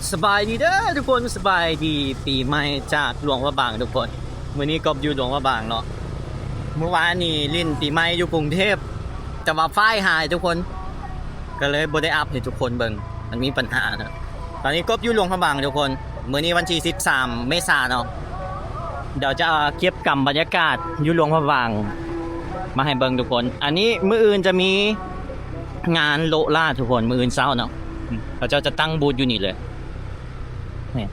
ສະບາຍດີເດີທຸກຄົນ ສະບາຍດີປີໃໝ່ຈາກຫຼວງພະບາງທຸກຄົນ. ມື້ນີ້ກໍຢູ່ຫຼວງພະບາງເນາະ. ມື້ວານນີ້ຫຼິ້ນປີໃໝ່ຢູ່ກຸງເທບ ແຕ່ວ່າໄຟລ໌ຫາຍທຸກຄົນ ກໍເລີຍບໍ່ໄດ້ອັບໃຫ້ທຸກຄົນເບິ່ງ ມັນມີບັນຫາເນາະ. ຕອນນີ້ກໍຢູ່ຫຼວງພະບາງທຸກຄົນ. ມື້ນີ້ວັນທີສິບສາມເມສາເນາະ. ດຽວຈະເກັບກຳບັນຍາກາດຢູ່ຫຼວງພະບາງມາໃຫ້ເບິ່ງທຸກຄົນ. ອັນນີ້ມື້ອື່ນຈະມີງານໂລະລາດທຸກຄົນ ມື້ອື່ນເຊົ້າເນາະ. ເຂົາເຈົ້າຈະຕັ້ງບູດຢູ່ນີ້ເລີຍ. ນີ້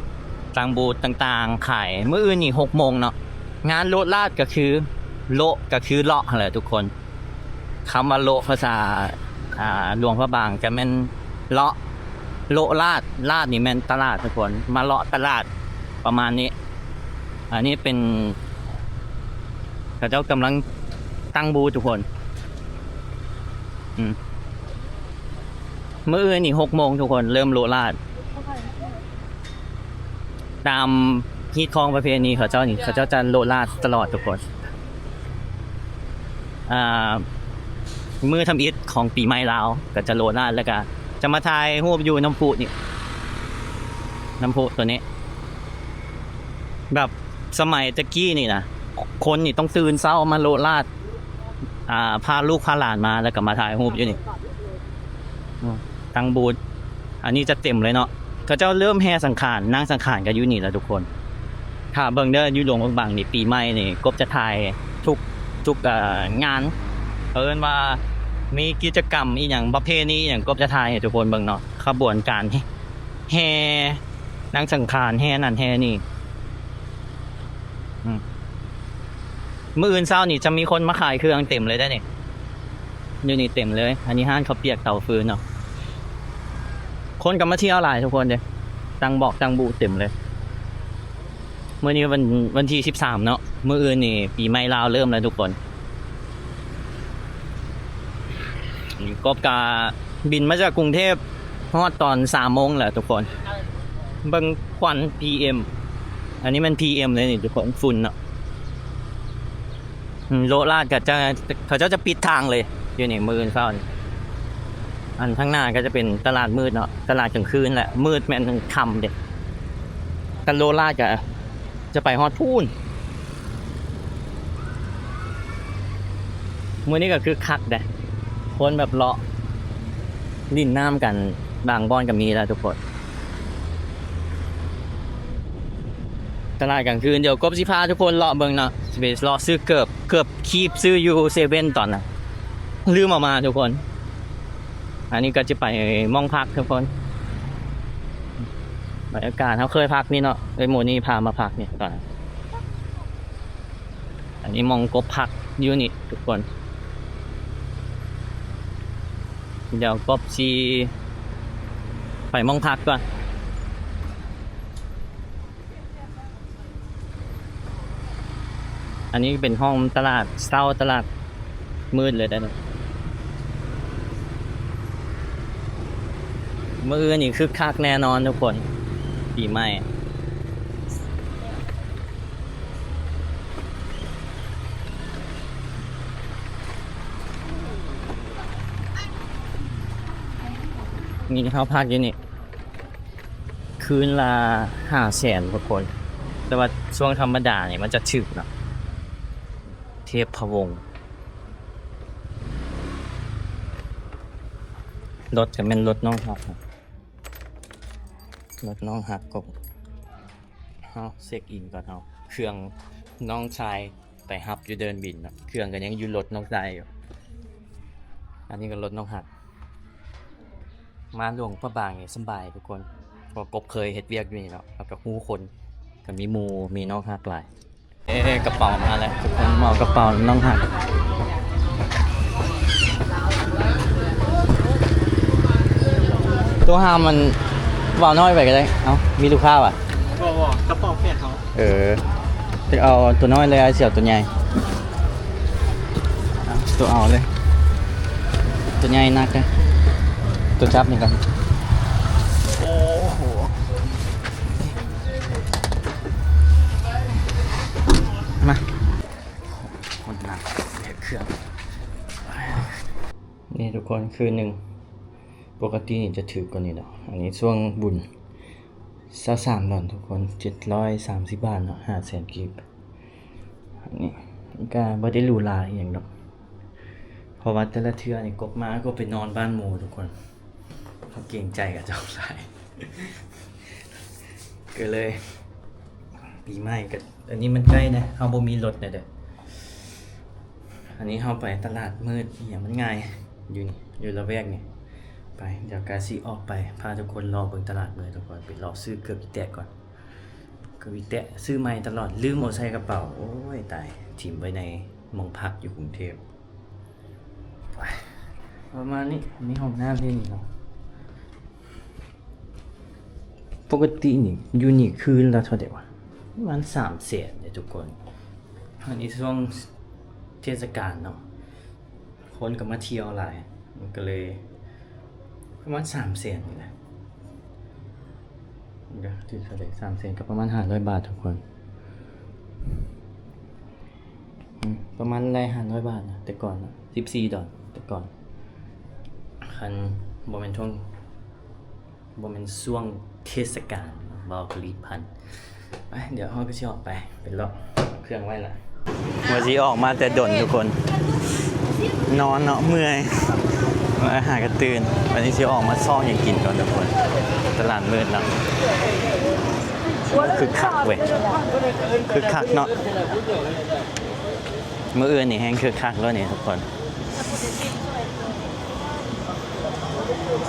ຕັ້ງບູດຕ່າງໆຂາຍ. ມື້ອື່ນນີ້ຫົກໂມງເນາະ. ງານໂລະລາດກໍຄື ໂລະກໍຄືເລາະຫັ້ນແຫຼະທຸກຄົນ. ຄຳວ່າໂລະພາສາ ອ່າ ຫຼວງພະບາງກໍແມ່ນເລາະ ໂລະລາດ ລາດນີ້ແມ່ນຕະຫຼາດທຸກຄົນ ມາເລາະຕະຫຼາດປະມານນີ້. ອັນນີ້ເປັນ ເຂົາເຈົ້າກຳລັງຕັ້ງບູດທຸກຄົນ. ອືມ ມື້ອື່ນນີ້ຫົກໂມງທຸກຄົນ ເລີ່ມໂລະລາດ. ຕາມຮີດຄອງປະເພນີເຂົາເຈົ້ານີ້ ເຂົາເຈົ້າຈະໂລະລາດຕະຫຼອດທຸກຄົນ. ອ່າ ມື້ທຳອິດຂອງປີໃໝ່ລາວກໍຈະໂລະລາດ ແລ້ວກໍຈະມາຖ່າຍຮູບຢູ່ນ້ຳພຸນີ້ ນ້ຳພຸຕົວນີ້. ແບບສະໄໝແຕ່ກີ້ນີ້ນະ ຄົນນີ້ຕ້ອງຕື່ນເຊົ້າມາໂລະລາດ ອ່າ ພາລູກພາຫຼານມາ ແລ້ວກໍມາຖ່າຍຮູບຢູ່ນີ້ ອືມ ຕັ້ງບູດ. ອັນນີ້ຈະເຕັມເລີຍເນາະ. ເຂົາເຈົ້າເລີ່ມແຫ່ສັງຂານ ນາງສັງຂານກໍຢູ່ນີ້ແຫຼະທຸກຄົນ. ຖ້າເບິ່ງເດີ ຢູ່ຫຼວງພະບາງນີ້ ປີໃໝ່ນີ້ ກົບຈະຖ່າຍທຸກ ທຸກ ເອີ ງານ ເອີ້ນວ່າມີກິດຈະກຳອີ່ຫຍັງ ປະເພນີອີ່ຫຍັງ ກົບຈະຖ່າຍໃຫ້ທຸກຄົນເບິ່ງເນາະ. ຂະບວນການແຫ່ ນາງສັງຂານ ແຫ່ນັ້ນແຫ່ນີ້. ອືມ ມື້ອື່ນເຊົ້ານີ້ຈະມີຄົນມາຂາຍເຄື່ອງເຕັມເລີຍເດ້ນີ້ ຢູ່ນີ້ເຕັມເລີຍ. ອັນນີ້ຮ້ານເຂົ້າປຽກເຕົາຟືນເນາະ. ຄົນກໍມາທ່ຽວຫຼາຍທຸກຄົນເດ້ ຕັ້ງບອກຕັ້ງບູດເຕັມເລີຍ. ມື້ນີ້ວັນ ວັນທີສິບສາມເນາະ. ມື້ອື່ນນີ້ປີໃໝ່ລາວເລີ່ມແລ້ວທຸກຄົນ. ກົບກະບິນມາຈາກກຸງເທບ ຮອດຕອນສາມໂມງແລ້ວທຸກຄົນ. ເບິ່ງຄວັນ ພີເອັມ ອັນນີ້ແມ່ນ ພີເອັມ ເລີຍນີ້ທຸກຄົນ ຝຸ່ນເນາະ. ອືມ ໂລະລາດກໍຈະ ເຂົາເຈົ້າຈະປິດທາງເລີຍຢູ່ນີ້ ມື້ອື່ນເຊົ້ານີ້. ອັນທາງໜ້າກໍຈະເປັນຕະຫຼາດມືດເນາະ ຕະຫຼາດກາງຄືນແຫຼະ ມືດແມ່ນຄ່ຳເດ້. ຄັນໂລະລາດກໍຈະໄປຮອດພຸ້ນ. ມື້ນີ້ກໍຄຶກຄັກເດ້ ຄົນແບບເລາະຫຼິ້ນນ້ຳກັນ ບາງບ່ອນກໍມີແລ້ວທຸກຄົນ. ຕະຫຼາດກາງຄືນ ດຽວກົບຊິພາທຸກຄົນເລາະເບິ່ງເນາະ ຊິໄປເລາະຊື້ເກີບ ເກີບຄີບຊື້ຢູ່ເຊເວັ່ນຕອນນັ້ນ ລືມເອົາມາທຸກຄົນ. ອັນນີ້ກໍຈະໄປໝ່ອງພັກທຸກຄົນ ບັນຍາກາດ ເຮົາເຄີຍພັກນີ້ເນາະ ເອີຍ ໂມນີພາມາພັກນີ້ຕອນນັ້ນ. ອັນນີ້ໝ່ອງກົບພັກຢູ່ນີ້ທຸກຄົນ. ດຽວກົບຊິໄປໝ່ອງພັກກ່ອນ. ອັນນີ້ເປັນຫ້ອງຕະຫຼາດເຊົ້າ ຕະຫຼາດມືດເລີຍເດ້. ມື້ອື່ນນີ້ຄຶກຄັກແນ່ນອນທຸກຄົນ ປີໃໝ່. ນີ້ເຮົາພັກຢູ່ນີ້ ຄືນລະຫ້າແສນທຸກຄົນ ແຕ່ວ່າຊ່ວງທຳມະດານີ້ມັນຈະຖືກເນາະ. ເທບພະວົງ ລົດກໍແມ່ນລົດນ້ອງຮັກ ລົດນ້ອງຮັກກໍ ເຮົາເຊັກອິນກ່ອນເຮົາ ເຄື່ອງນ້ອງຊາຍໄປຮັບຢູ່ເດີ່ນບິນເນາະ ເຄື່ອງກໍຍັງຢູ່ລົດນ້ອງຊາຍຢູ່. ອັນນີ້ກໍລົດນ້ອງຮັກ. ມາຫຼວງພະບາງນີ້ສະບາຍທຸກຄົນ ເພາະກົບເຄີຍເຮັດວຽກຢູ່ນີ້ເນາະ ແລ້ວກໍຮູ້ຄົນ ກໍມີໝູ່ມີນ້ອງຮັກຫຼາຍ. ເອີ ກະເປົາມາແລ້ວທຸກຄົນ ມາເອົາກະເປົານ້ອງຮັກ. ໂທຫາມັນ ເວົ້ານ້ອຍໄປກໍໄດ້ ເອົ້າ ມີລູກຄ້າຫວາ? ບໍ່ ບໍ່ ກະເປົາແຟນເຮົາ. ເອີ ຈະເອົາໂຕນ້ອຍເລີຍ ອ້າຍຊິເອົາໂຕໃຫຍ່. ໂຕເອົາເລີຍ ໂຕໃຫຍ່ໜັກເດ້ ໂຕຈັບນີ້ກ່ອນ. ໂອ້ໂຫ ມາ ຄົນໜັກ ເຮັດເຄື່ອງ ນີ້ທຸກຄົນ ຄືນໜຶ່ງ ປົກກະຕິນີ້ຈະຖືກກວ່ານີ້ເນາະ ອັນນີ້ຊ່ວງບຸນ. ຊາວສາມດອນທຸກຄົນ ເຈັດຮ້ອຍສາມສິບບາດເນາະ ຫ້າແສນກີບ. ອັນນີ້ກະບໍ່ໄດ້ຫຼູຫຼາອີ່ຫຍັງດອກ ເພາະວ່າແຕ່ລະເທື່ອນີ້ກົບມາກໍໄປນອນບ້ານໝູ່ທຸກຄົນ ເຮົາເກງໃຈເຂົາເຈົ້າຫຼາຍ ກໍເລີຍ ປີໃໝ່ກໍ ອັນນີ້ມັນໃກ້ນະ ເຮົາບໍ່ມີລົດນະເດີ. ອັນນີ້ເຮົາໄປຕະຫຼາດມືດອີ່ຫຍັງມັນງ່າຍ ຢູ່ນີ້ ຢູ່ລະແວກນີ້. ໄປ ດຽວກະຊິອອກໄປ ພາທຸກຄົນເລາະເບິ່ງຕະຫຼາດມືດທຸກຄົນ ໄປເລາະຊື້ເກີບອີແຕະກ່ອນ. ເກີບອີແຕະຊື້ໃໝ່ຕະຫຼອດ ລືມເອົາໃສ່ກະເປົາ. ໂອ້ຍ ຕາຍ ຖິ້ມໄວ້ໃນໝ່ອງພັກຢູ່ກຸງເທບ. ໄປ ປະມານນີ້ ມີຫ້ອງນ້ຳຢູ່ນີ້ເນາະ. ປົກກະຕິນີ້ ຢູ່ນີ້ຄືນລະເທົ່າໃດວະ? ປະມານສາມແສນເດ້ທຸກຄົນ. ອັນນີ້ຊ່ວງເທດສະການເນາະ ຄົນກໍມາທ່ຽວຫຼາຍ ມັນກໍເລີຍປະມານສາມແສນນີ້ແຫຼະ. ເດີ ຖືກເທົ່າໃດ? ສາມແສນກໍປະມານຫ້າຮ້ອຍບາດທຸກຄົນ. ອືມ ປະມານໄລ່ຫ້າຮ້ອຍບາດນະ ແຕ່ກ່ອນນະ ສິບສີ່ດອນ ແຕ່ກ່ອນ ຄັນບໍ່ແມ່ນຊ່ວງ ບໍ່ແມ່ນຊ່ວງເທດສະການ ເວົ້າກໍລີດພັນ. ໄປ ດຽວເຮົາກໍຊິອອກໄປ ໄປເລາະ ເຄື່ອງໄວ້ລະ. ວ່າຊິອອກມາແຕ່ດົນທຸກຄົນ ນອນເນາະ ເມື່ອຍ ມາຫາກະຕື່ນ. ວັນນີ້ຊິອອກມາຊອກຫຍັງກິນກ່ອນທຸກຄົນ ຕະຫຼາດມືດເນາະ. ໂອ້ ຄຶກຄັກເວີຍ ຄຶກຄັກເນາະ. ມື້ອື່ນນີ້ແຮງຄຶກຄັກແລ້ວນີ້ທຸກຄົນ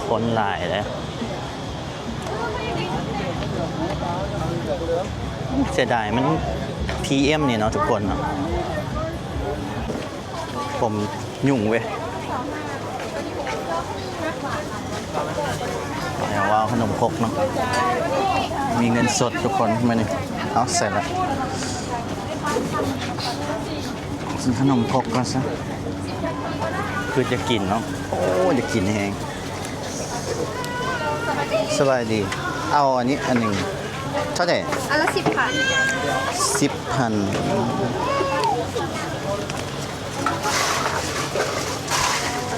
ຄົນຫຼາຍເດ້. ເສຍດາຍມັນ ພີເອັມ ນີ້ເນາະທຸກຄົນເນາະ. ຜົມຫຍຸ້ງເວີຍ. ແລ້ວວ່າຂະໜົມຄົກເນາະ ມີເງິນສົດທຸກຄົນມື້ນີ້. ເອົາ ໃສ່ລະ ຊື້ຂະໜົມຄົກກ່ອນຊະ ຄືຈະກິນເນາະ. ໂອ້ ຢາກກິນແຮງ. ສະບາຍດີ ເອົາອັນນີ້ອັນໜຶ່ງ ເທົ່າໃດ? ອັນລະສິບພັນ ສິບພັນ.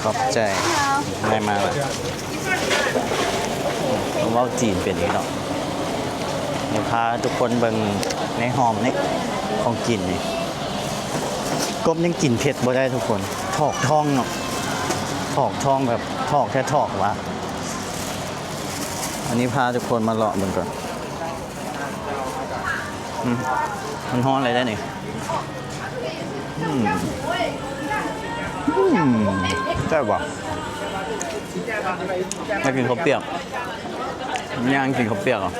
ຂອບໃຈ. ໄດ້ມາລະ ເວົ້າຈີນເປັນອີກເນາະ. ດຽວພາທຸກຄົນເບິ່ງໃນຮ່ອມນີ້ ຂອງກິນນີ້. ກົບຍັງກິນເຜັດບໍ່ໄດ້ທຸກຄົນ ຖອກທ້ອງເນາະ ຖອກທ້ອງແບບຖອກແທ້ຖອກວ່າ. ອັນນີ້ພາທຸກຄົນມາເລາະເບິ່ງກ່ອນ. ອືມ ມັນຮ້ອນເລີຍໄດ໋ນີ້. ອືມ ອືມ ແຊບວ່ະ. ຢາກກິນເຂົ້າປຽກ ຍ່າງກິນເຂົ້າປຽກເອົາ.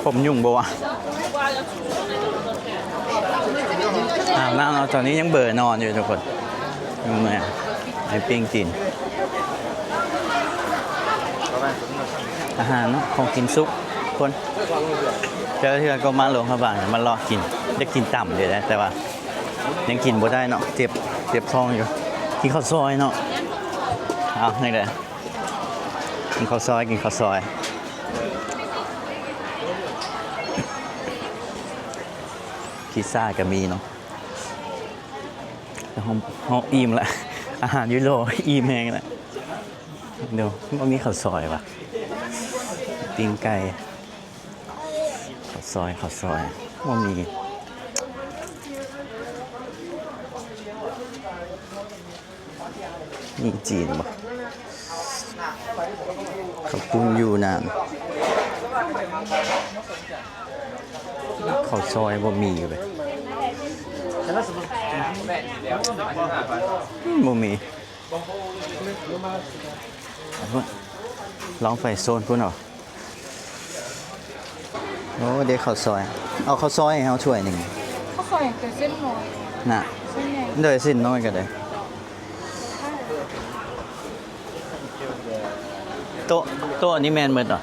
ຜົມຫຍຸ້ງບໍ່ວະ? ອາບນ້ຳເນາະ ຕອນນີ້ຍັງເບີນອນຢູ່ທຸກຄົນ. ເມື່ອຍ ໃຫ້ປີ້ງຕີນ ອາຫານເນາະ ຂອງກິນສຸກຄົນ. ແຕ່ລະເທື່ອກໍມາຫຼວງພະບາງ ມາເລາະກິນ ຢາກກິນຕຳຢູ່ເດ້ ແຕ່ວ່າຍັງກິນບໍ່ໄດ້ເນາະ ເຈັບ ເຈັບທ້ອງຢູ່. ກິນເຂົ້າຊອຍເນາະ. ເອົາ ຈັ່ງໃດ ກິນເຂົ້າຊອຍ ກິນເຂົ້າຊອຍ. ພິຊຊ່າກໍມີເນາະ. ແຕ່ເຮົາ ເຮົາອີ່ມລະ ອາຫານຢູໂຣອີ່ມແຮງລະ. ເດີ ບໍ່ມີເຂົ້າຊອຍຫວາ? ປີ້ງໄກ່ ເຂົ້າຊອຍ ເຂົ້າຊອຍບໍ່ມີ. ມີຈີນບໍ່? ເຂົ້າປຸ້ນຢູນານ. ເຂົ້າຊອຍບໍ່ມີເວີຍ ບໍ່ມີ. ລອງໄປໂຊນພຸ້ນເອົາ. ໂອ້ ເດ້ເຂົ້າຊອຍ ເອົາເຂົ້າຊອຍໃຫ້ເຮົາຖ້ວຍໜຶ່ງ. ເຂົ້າຊອຍເປັນເສັ້ນນ້ອຍນະ ເສັ້ນໃຫຍ່ ໂດຍ ເສັ້ນນ້ອຍກໍໄດ້. ໂຕະ ໂຕະອັນນີ້ແມ່ນໝົດເນາະ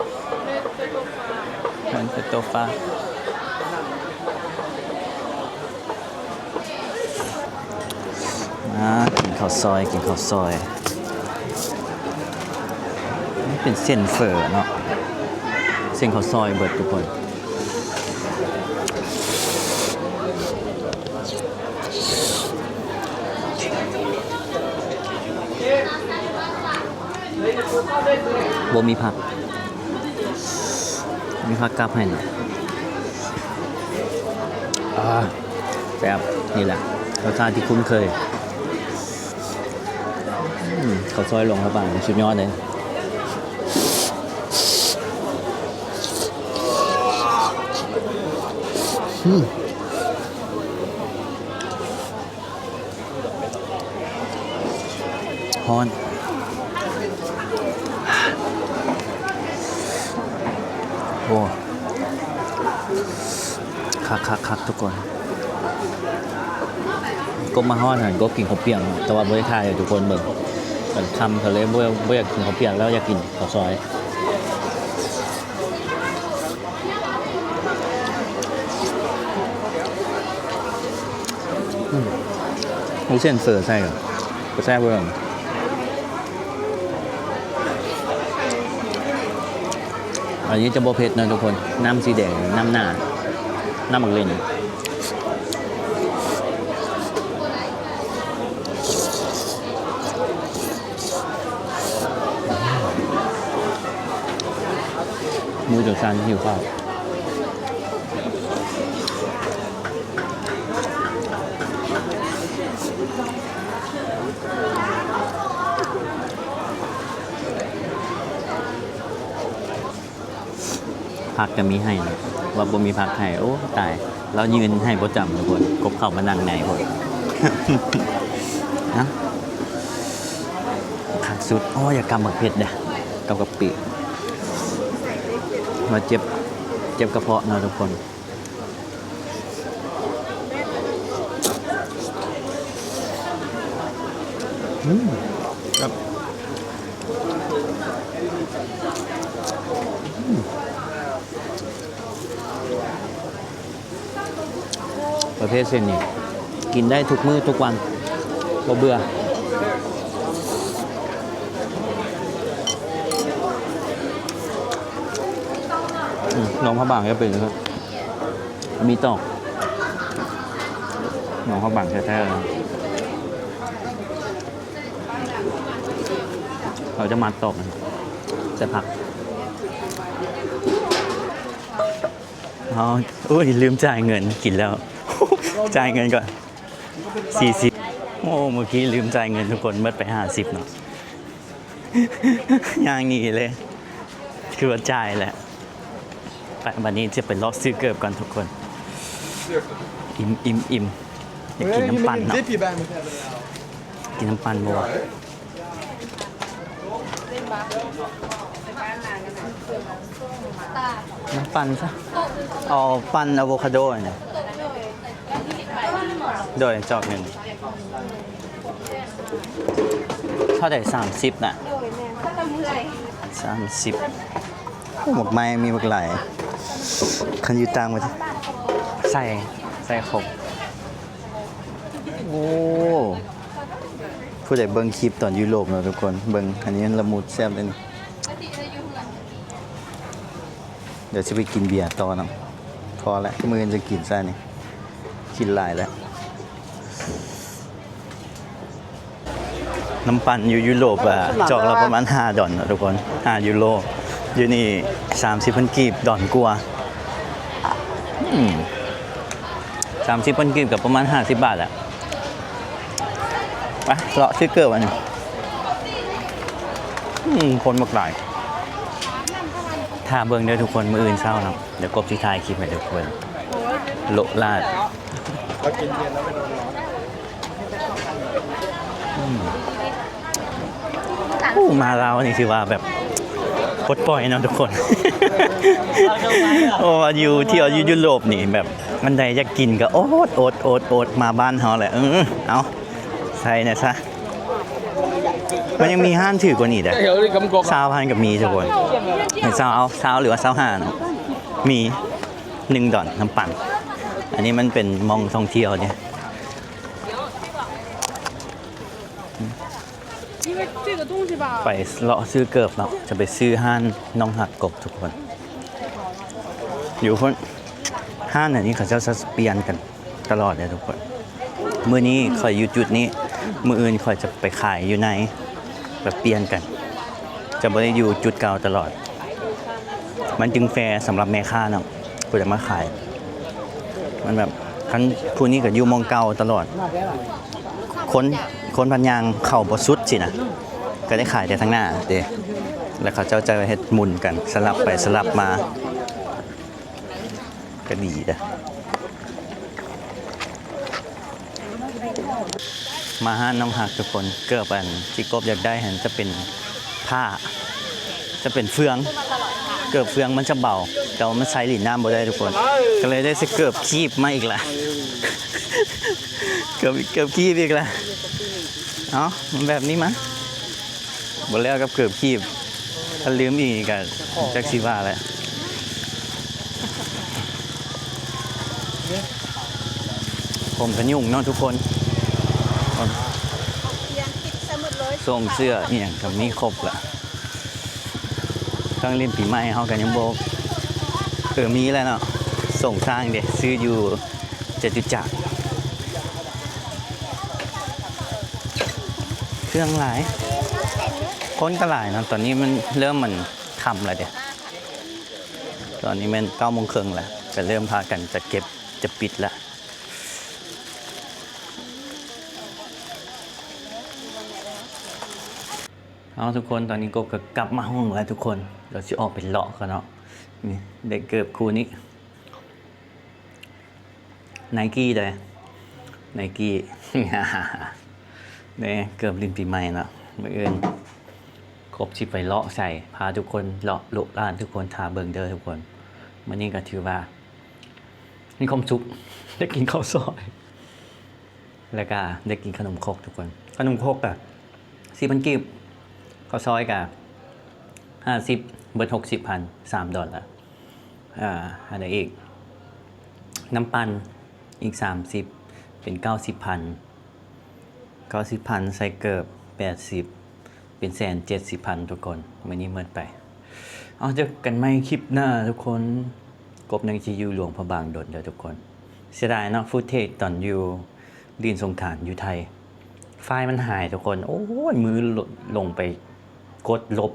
ແມ່ນແຕ່ໂຕະຟ້າ. ມາ ກິນເຂົ້າຊອຍ ກິນເຂົ້າຊອຍ. ເປັນເສັ້ນເຝີເນາະ ເສັ້ນເຂົ້າຊອຍເບິດທຸກຄົນ. ບໍ່ມີຜັກ. ພາກັບໃຫ້ນະ. ອາ ແຊບ ນີ້ແຫຼະ ລົດຊາດທີ່ຄຸ້ນເຄີຍ. ອືມ ເຂົ້າຊອຍຫຼວງພະບາງສຸດຍອດເລີຍ. ອືມ ຮ້ອນ ໂອ້ ຄັກໆໆ ທຸກຄົນ. ກົບມາຮອດຫັ້ນ ກົບກິນເຂົ້າປຽກ ແຕ່ວ່າບໍ່ໄດ້ຖ່າຍໃຫ້ທຸກຄົນເບິ່ງ. ມັນຄ່ຳ ກະເລີຍບໍ່ ບໍ່ຢາກກິນເຂົ້າປຽກແລ້ວ ຢາກກິນເຂົ້າຊອຍ. ອືມ ເອົາເສັ້ນເຝີໃສ່ ກະແຊບເວີ. ອັນນີ້ຈະບໍ່ເຜັດນະທຸກຄົນ. ນ້ຳສີແດງ ນ້ຳໜາ ນ້ຳໝາກເລັ່ນ. ມືຈົນສັ່ນ ຫິວເຂົ້າ. ຜັກກະມີໃຫ້ນະ ວ່າບໍ່ມີຜັກໃຫ້ ໂອ້ ຕາຍ. ລາວຢືນໃຫ້ບໍ່ຈຳທຸກຄົນ ກົບເຂົ້າມານັ່ງໃນພຸ້ນນະ. ຄັກສຸດ. ໂອ້ ຢາກກຳໝາກເຜັດເດ້ ກຳກະປິ ວ່າເຈັບ ເຈັບກະເພາະເນາະທຸກຄົນ. ອືມ ແຊບ ອືມ ປະເພດເສັ້ນນີ້ ກິນໄດ້ທຸກມື້ທຸກວັນ ບໍ່ເບື່ອ. ອືມ ໜອງພະບາງກະເປັນ ມີຕອກ ໜອງພະບາງແທ້ໆ ເຂົາຈະມັດຕອກໃສ່ຜັກ. ເອົາ ໂອ້ຍ ລືມຈ່າຍເງິນ ກິນແລ້ວ ຈ່າຍເງິນກ່ອນ ສີ່ສິບ. ໂອ້ ມື້ກີ້ລືມຈ່າຍເງິນທຸກຄົນ ໝົດໄປຫ້າສິບເນາະ. ຍ່າງໜີເລີຍ ຄືວ່າຈ່າຍແຫຼະ. ໄປ ບາດນີ້ຈະໄປເລາະຊື້ເກີບກ່ອນທຸກຄົນ. ອີ່ມ ອີ່ມ ອີ່ມ. ຢາກກິນນ້ຳປັ່ນເນາະ. ກິນນ້ຳປັ່ນບໍ່ວະ? ນ້ຳປັ່ນຊະ. ເອົາປັ່ນອາໂວຄາໂດນີ້. ໂດຍ ຈອກໜຶ່ງ. ເທົ່າໃດ? ສາມສິບນະ? ໂດຍ ແມ່ນ ສາມສິບ. ໂອ້ ໝາກໄມ້ມີບັກຫຼາຍ. ຄັນຢູ່ຕ່າງປະເທດ ໃສ່ ໃສ່ຄົບ. ໂອ້ ຜູ້ໃດເບິ່ງຄລິບຕອນຢູ່ໂລບເນາະທຸກຄົນ ເບິ່ງ ອັນນີ້ມັນລະມຸດແຊບເດ້. ດຽວຊິໄປກິນເບຍຕໍ່ນຳ. ພໍແລ້ວ ມື້ອື່ນຈະກິນຊະນີ້ ກິນຫຼາຍແລ້ວ. ນ້ຳປັ່ນຢູ່ຢູໂຣບ ອ່າ ຈອກລະປະມານຫ້າດອນເນາະທຸກຄົນ ຫ້າຢູໂຣ. ຢູ່ນີ້ສາມສິບພັນກີບ ດອນກວ່າ. ອືມ ສາມສິບພັນກີບກະປະມານຫ້າສິບບາດແຫຼະ. ໄປ ເລາະຊື້ເກີບອັນນີ້. ອືມ ຄົນບັກຫຼາຍ. ຖ້າເບິ່ງເດີທຸກຄົນ ມື້ອື່ນເຊົ້ານະ ດຽວກົບຊິຖ່າຍຄລິບໃຫ້ທຸກຄົນ ໂລະລາດ. ອືມ ໂອ້ ມາລາວນີ້ຖືວ່າແບບປົດປ່ອຍເນາະທຸກຄົນ. ໂອ້ ຢູ່ ທ່ຽວຢູ່ຢູໂຣບນີ້ແບບ ອັນໃດຢາກກິນກະອົດ ອົດ ອົດ ອົດ ມາບ້ານເຮົາແຫຼະ. ເອີ ເອົາ ໃສ່ແດ່ຊະ. ມັນຍັງມີຮ້ານຖືກກວ່ານີ້ເດ້ ຊາວພັນກະມີທຸກຄົນ. ຊາວ ຊາວ ຫຼືວ່າຊາວຫ້າເນາະ ມີ ໜຶ່ງດອນ ນ້ຳປັ່ນ. ອັນນີ້ມັນເປັນໝ່ອງທ່ອງທ່ຽວເດ້. ໄປເລາະຊື້ເກີບເນາະ ຈະໄປຊື້ຮ້ານນ້ອງຮັກກົບທຸກຄົນ. ຢູ່ພຸ້ນ ຮ້ານອັນນີ້ເຂົາເຈົ້າຈະປ່ຽນກັນຕະຫຼອດເດ້ທຸກຄົນ. ມື້ນີ້ຂ້ອຍຢູ່ຈຸດນີ້ ມື້ອື່ນຂ້ອຍຈະໄປຂາຍຢູ່ໃນ ແບບປ່ຽນກັນ ຈະບໍ່ໄດ້ຢູ່ຈຸດເກົ່າຕະຫຼອດ. ມັນຈຶ່ງແຟສຳລັບແມ່ຄ້າເນາະ ຜູ້ໃດມາຂາຍ ມັນແບບ ຄັນຜູ້ນີ້ກໍຢູ່ໝ່ອງເກົ່າຕະຫຼອດ ຄົນ ຄົນພັນຍ່າງເຂົ້າບໍ່ສຸດຊີ້ນະ ກໍໄດ້ຂາຍແຕ່ທາງໜ້າເດ້ ແລ້ວເຂົາເຈົ້າຈະເຮັດໝຸນກັນ ສະຫຼັບໄປສະຫຼັບມາ ກໍດີເດ້. ມາຮ້ານນ້ອງຮັກທຸກຄົນ ເກີບອັນທີ່ກົບຢາກໄດ້ຫັ້ນຈະເປັນຜ້າ ຈະເປັນເຟືອງ ເກີບເຟືອງມັນຈະເບົາ ແຕ່ວ່າມັນໃສ່ຫຼິ້ນນ້ຳບໍ່ໄດ້ທຸກຄົນ ກໍເລີຍໄດ້ໃສ່ເກີບຄີບມາອີກລະ ເກີບ ເກີບຄີບອີກລະ ເອົາ ແບບນີ້ມາ. ບໍ່ແລ້ວກັບເກີບຄີບ ຄັນລືມອີກກໍຈັກຊິວ່າແຫຼະ ຜົມກະຫຍຸງເນາະທຸກຄົນ ສົ່ງເສື້ອອີ່ຫຍັງກໍມີຄົບລະ ເຄື່ອງຫຼິ້ນປີໃໝ່ເຮົາກໍຍັງບໍ່ ເອີ ມີແລ້ວເນາະ ສົ່ງທາງເດ້ ຊື້ຢູ່ ຈະຕຸຈັກ ເຄື່ອງຫຼາຍ ຄົນກໍຫຼາຍເນາະ ຕອນນີ້ມັນເລີ່ມ ມັນຄ່ຳແລ້ວເດ້ ຕອນນີ້ແມ່ນເກົ້າໂມງເຄິ່ງແລ້ວ ກໍເລີ່ມພາກັນຈະເກັບ ຈະປິດແລ້ວ ເອົາ ທຸກຄົນ ຕອນນີ້ກົບກໍກັບມາຫ້ອງແລ້ວທຸກຄົນ ດຽວຊິອອກໄປເລາະກ່ອນເນາະ ນີ້ ໄດ້ເກີບຄູ່ນີ້ Nike ເດ້ Nike ເດ້ ເກີບຫຼິ້ນປີໃໝ່ເນາະ ມື້ອື່ນກົບຊິໄປເລາະໃສ່ ພາທຸກຄົນເລາະໂລະລ້ານ ທຸກຄົນຖ້າເບິ່ງເດີທຸກຄົນ ມື້ນີ້ກໍຖືວ່າມີຄວາມສຸກ ໄດ້ກິນເຂົ້າຊອຍ ແລ້ວກະໄດ້ກິນຂະໜົມຄົກທຸກຄົນ ຂະໜົມຄົກກະສີ່ພັນກີບ ເຂົ້າຊອຍກະຫ້າສິບ ເບິດຫົກສິບພັນ ສາມດອນລະ ອ່າ ອັນໃດອີກ ນ້ຳປັ່ນອີກສາມສິບ ເປັນເກົ້າສິບພັນ ເກົ້າສິບພັນ ໃສ່ເກີບແປດສິບ ເປັນແສນເຈັດສິບພັນທຸກຄົນ ມື້ນີ້ໝົດໄປ ເອົາ ເຈີກັນໃໝ່ຄລິບໜ້າທຸກຄົນ ກົບຍັງຊິຢູ່ຫຼວງພະບາງດົນເດີທຸກຄົນ ເສຍດາຍເນາະ ຟຸດເທດຕອນຢູ່ຫຼິ້ນສົງການຢູ່ໄທ ໄຟລ໌ມັນຫາຍທຸກຄົນ ໂອ້ຍ ມືລົງໄປກົດລົບ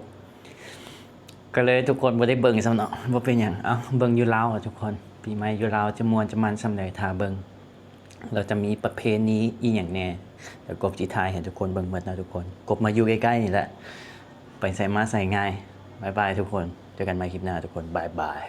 ກໍເລີຍທຸກຄົນບໍ່ໄດ້ເບິ່ງຊ້ຳເນາະ ບໍ່ເປັນຫຍັງ ເອົາ ເບິ່ງຢູ່ລາວທຸກຄົນ ປີໃໝ່ຢູ່ລາວຈະມ່ວນຈະມັນສ່ຳໃດ ຖ້າເບິ່ງ ລາວຈະມີປະເພນີອີ່ຫຍັງແດ່ ດຽວກົບຊິຖ່າຍໃຫ້ທຸກຄົນເບິ່ງໝົດເນາະທຸກຄົນ ກົບມາຢູ່ໃກ້ໆນີ້ແຫຼະ ໄປໃສມາໃສງ່າຍ ບາຍບາຍທຸກຄົນ ເຈີກັນໃໝ່ຄລິບໜ້າທຸກຄົນ ບາຍບາຍ.